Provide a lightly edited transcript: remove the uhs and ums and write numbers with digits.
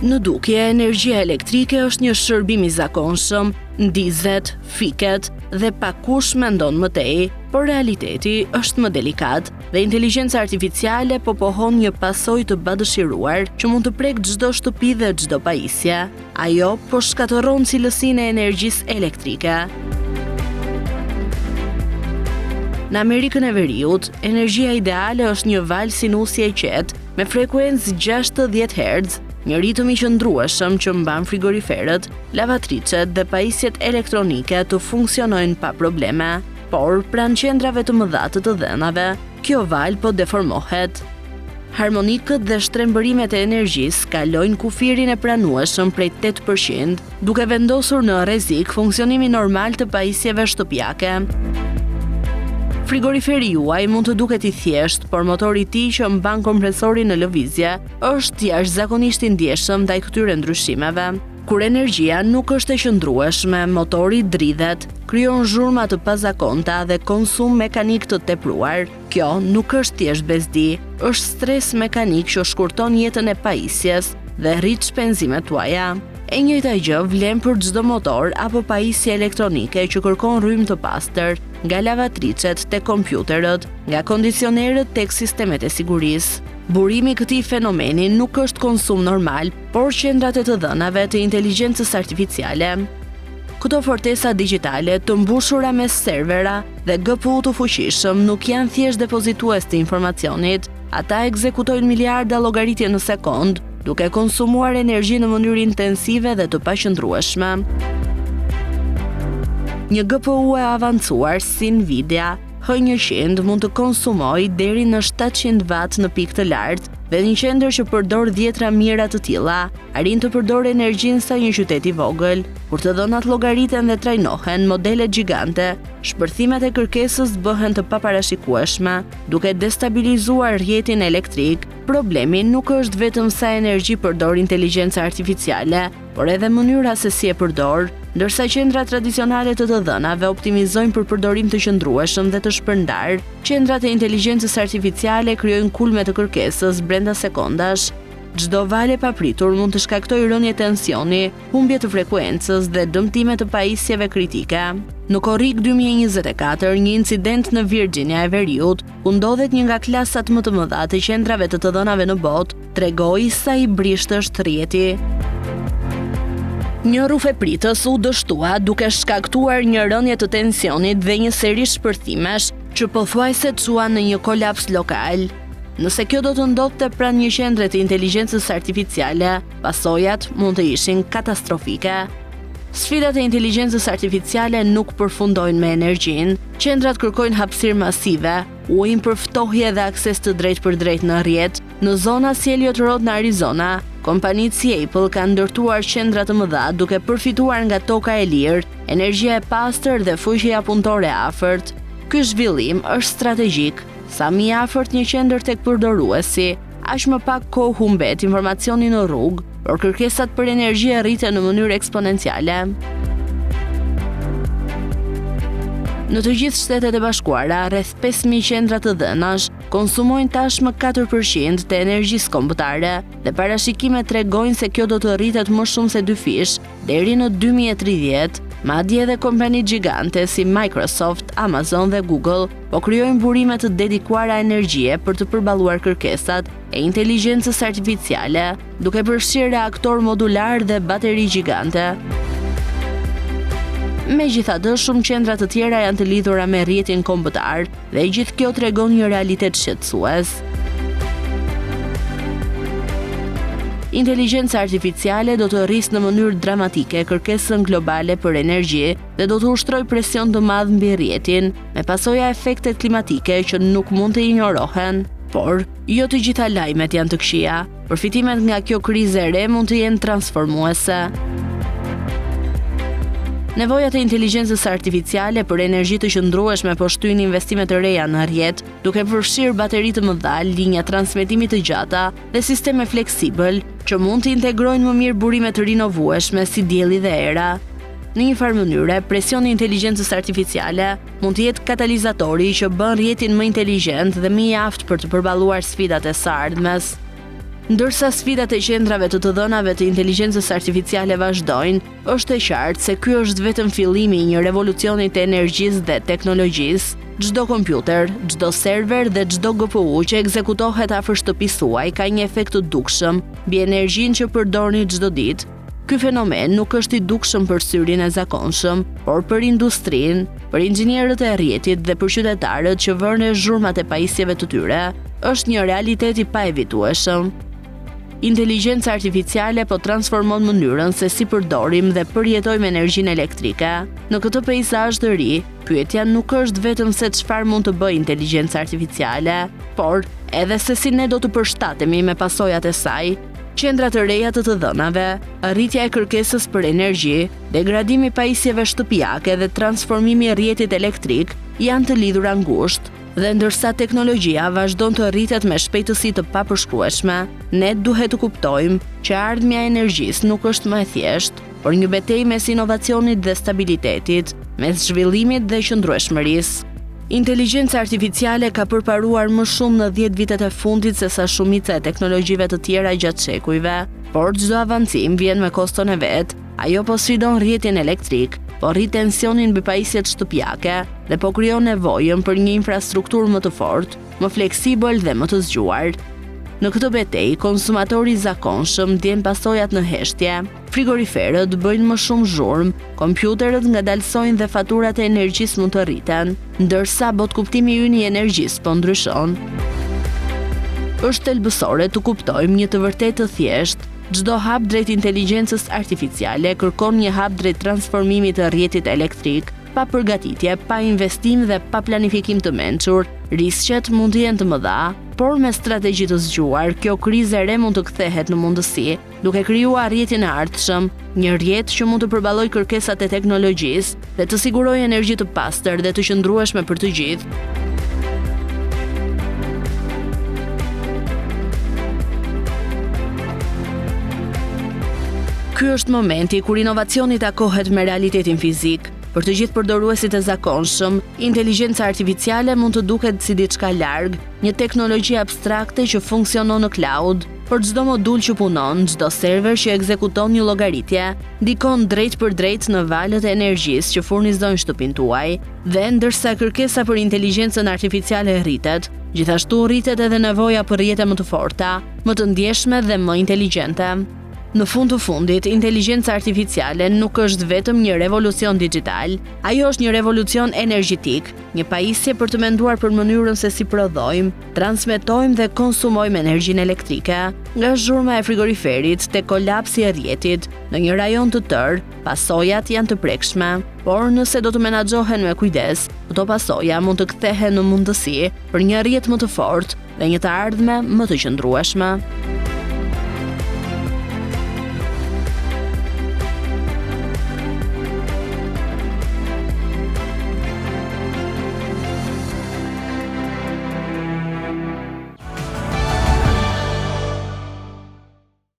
Në dukje, energjia elektrike është një shërbim i zakonshëm, ndizet, fiket dhe pakkush mendon më tej, por realiteti është më delikat dhe inteligjenca artificiale po pohon një pasojë të padëshiruar që mund të prekë çdo shtëpi dhe çdo pajisje. Ajo po shkatërron cilësinë e energjisë elektrike. Në Amerikën e Veriut, energjia ideale është një valë sinusi e qetë me frekuencë 60 Hz, një ritëm i qëndrueshëm që mban frigoriferët, lavatriçet dhe pajisjet elektronike të funksionojnë pa probleme. Por, pranë qendrave të mëdha të të dhënave, kjo valë po deformohet. Harmonikët dhe shtrembërimet e energjisë kalojnë kufirin e pranueshëm prej 8%, duke vendosur në rrezik funksionimin normal të pajisjeve shtëpiake. Frigoriferi juaj mund të duket i thjeshtë, por motori i tij që mban kompresorin në lëvizje është jashtëzakonisht i ndjeshëm ndaj këtyre ndryshimeve. Kur energjia nuk është e qëndrueshme, motori dridhet, krijon zhurma të pazakonta dhe konsum mekanik të tepruar. Kjo nuk është thjesht bezdi, është stres mekanik që shkurton jetën e pajisjes dhe rrit shpenzimet tuaja. E njëjta gjë vlen për çdo motor apo pajisje elektronike që kërkon rrymë të pastër, nga lavatriçet tek kompjuterët, nga kondicionerët tek sistemet e sigurisë. Burimi i këtij fenomeni nuk është konsum normal, por qendrat e të dhënave të inteligjencës artificiale. Këto fortesa digjitale të mbushura me servera dhe GPU të fuqishëm nuk janë thjesht depozitues të informacionit. Ata ekzekutojnë miliarda llogaritje në sekondë, duke konsumuar energji në mënyrë intensive dhe të paqëndrueshme. Një GPU e avancuar si Nvidia H100 mund të konsumojë deri në 700 watt në pikë të lartë dhe një qendër që përdor dhjetra mijëra të tilla arrin të përdorë energjinë sa një qytet i vogël. Kur të dhënat llogariten dhe trajnohen modelet gjigante, shpërthimet e kërkesës bëhen të paparashikueshme, duke destabilizuar rrjetin elektrik. Problemi nuk është vetëm sa energji përdor inteligjenca artificiale, por edhe mënyra se si e përdor. Ndërsa qendrat tradicionale të të dhënave optimizojnë për përdorim të qëndrueshëm dhe të shpërndarë, qendrat e inteligjencës artificiale krijojnë kulme të kërkesës brenda sekondash. Çdo valë e papritur mund të shkaktojë rënie tensioni, humbje të frekuencës dhe dëmtime të pajisjeve kritike. Në korrik 2024, një incident në Virginia e Veriut, ku ndodhet një nga klasat më të mëdha të qendrave të të dhënave në botë, tregoi sa i brishtë është rrjeti. Një rrufepritës u dështua duke shkaktuar një rënie të tensionit dhe një seri shpërthimesh që pothuajse çuan në një kolaps lokal. Nëse kjo do të ndodhte pranë një qendre të inteligjencës artificiale, pasojat mund të ishin katastrofike. Sfidat e inteligjencës artificiale nuk përfundojnë me energjinë. Qendrat kërkojnë hapësirë masive, ujin për ftohje dhe akses të drejtpërdrejtë në rrjet. Në zona si Elliott Road në Arizona, kompanitë si Apple kanë ndërtuar qendra të mëdha duke përfituar nga toka e lirë, energjia e pastër dhe fuqia punëtore e afërt. Ky zhvillim është strategjik. Sa më i afërt një qendër tek përdoruesi, aq më pak kohë humbet informacioni në rrugë, por kërkesat për energji rriten në mënyrë eksponenciale. Në të gjithë Shtetet e Bashkuara, rreth 5000 qendra të dhënash konsumojnë tashmë 4% të energjisë kombëtare dhe parashikimet tregojnë se kjo do të rritet më shumë se dyfish deri në 2030. Madje edhe kompanitë gjigante si Microsoft, Amazon dhe Google po krijojnë burime të dedikuara energjie për të përballuar kërkesat e inteligjencës artificiale, duke përfshirë reaktorë modularë dhe bateri gjigante. Megjithatë, shumë qendra të tjera janë të lidhura me rrjetin kombëtar dhe e gjithë kjo tregon një realitet shqetësues. Inteligjenca artificiale do të rrisë në mënyrë dramatike kërkesën globale për energji dhe do të ushtrojë presion të madh mbi rrjetin, me pasoja efektet klimatike që nuk mund të injorohen. Por, jo të gjitha lajmet janë të këqija. Përfitimet nga kjo krizë e re mund të jenë transformuese. Nevojat e inteligjencës artificiale për energji të qëndrueshme po shtyjnë investime të reja në rrjet, duke përfshirë bateri të mëdha, linja transmetimi të gjata dhe sisteme fleksibël që mund të integrojnë më mirë burime të rinovueshme si dielli dhe era. Në një farë mënyre, presioni i inteligjencës artificiale mund të jetë katalizatori që bën rrjetin më inteligjent dhe më i aftë për të përballuar sfidat e së ardhmes. Ndërsa sfidat e qendrave të të dhënave të inteligjencës artificiale vazhdojnë, është e qartë se ky është vetëm fillimi i një revolucioni të energjisë dhe teknologjisë. Çdo kompjuter, çdo server dhe çdo GPU që ekzekutohet afër shtëpisë suaj ka një efekt të dukshëm mbi energjinë që përdorni çdo ditë. Ky fenomen nuk është i dukshëm për syrin e zakonshëm, por për industrinë, për inxhinierët e rrjetit dhe për qytetarët që vënë re zhurmat e pajisjeve të tyre, është një realitet i paevitueshëm. Inteligjenca artificiale po transformon mënyrën se si përdorim dhe përjetojmë energjinë elektrike. Në këtë peizazh të ri, pyetja nuk është vetëm se çfarë mund të bëjë inteligjenca artificiale, por edhe se si ne do të përshtatemi me pasojat e saj. Qendra të reja të të dhënave, rritja e kërkesës për energji, degradimi i pajisjeve shtëpiake dhe transformimi i rrjetit elektrik janë të lidhura ngushtë. Dhe ndërsa teknologjia vazhdon të rritet me shpejtësi të papërshkrueshme, ne duhet të kuptojmë që e ardhmja e energjisë nuk është më e thjeshtë, por një betejë mes inovacionit dhe stabilitetit, mes zhvillimit dhe qëndrueshmërisë. Inteligjenca artificiale ka përparuar më shumë në 10 vitet e fundit sesa shumica e teknologjive të tjera gjatë shekujve. Por çdo avancim vjen me koston e vet. Ajo po sfidon rrjetin elektrik, po rrit tensionin mbi pajisjet shtëpiake dhe po krijon nevojën për një infrastrukturë më të fortë, më fleksibël dhe më të zgjuar. Në këtë betejë, konsumatori i zakonshëm ndjen pasojat në heshtje. Frigoriferët bëjnë më shumë zhurmë, kompjuterët ngadalësojnë dhe faturat e energjisë mund të rriten, ndërsa botëkuptimi ynë i energjisë po ndryshon. Është thelbësore të kuptojmë një të vërtetë të thjeshtë, çdo hap drejt inteligjencës artificiale kërkon një hap drejt transformimit të rrjetit elektrik. Pa përgatitje, pa investim dhe pa planifikim të mençur, risqet mund të jenë të mëdha. Por me strategji të zgjuar, kjo krizë e re mund të kthehet në mundësi, duke krijuar rrjetin e ardhshëm, një rrjet që mund të përballojë kërkesat e teknologjisë dhe të sigurojë energji të pastër dhe të qëndrueshme për të gjithë. Ky është momenti kur inovacioni takohet me realitetin fizik. Për të gjithë përdoruesit e zakonshëm, inteligjenca artificiale mund të duket si diçka larg, një teknologji abstrakte që funksionon në cloud. Por çdo modul që punon, çdo server që ekzekuton një llogaritje, ndikon drejtpërdrejt në valët e energjisë që furnizojnë shtëpinë tuaj. Dhe ndërsa kërkesa për inteligjencën artificiale rritet, gjithashtu rritet edhe nevoja për rrjete më të forta, më të ndjeshme dhe më inteligjente. Në fund të fundit, inteligjenca artificiale nuk është vetëm një revolucion dixhital, ajo është një revolucion energjetik, një pajisje për të menduar për mënyrën se si prodhojmë, transmetojmë dhe konsumojmë energjinë elektrike. Nga zhurma e frigoriferit te kolapsi i rrjetit, në një rajon të tërë, pasojat janë të prekshme. Por nëse do të menaxhohen me kujdes, këto pasoja mund të kthehen në mundësi për një rrjet më të fortë dhe një të ardhme më të qëndrueshme.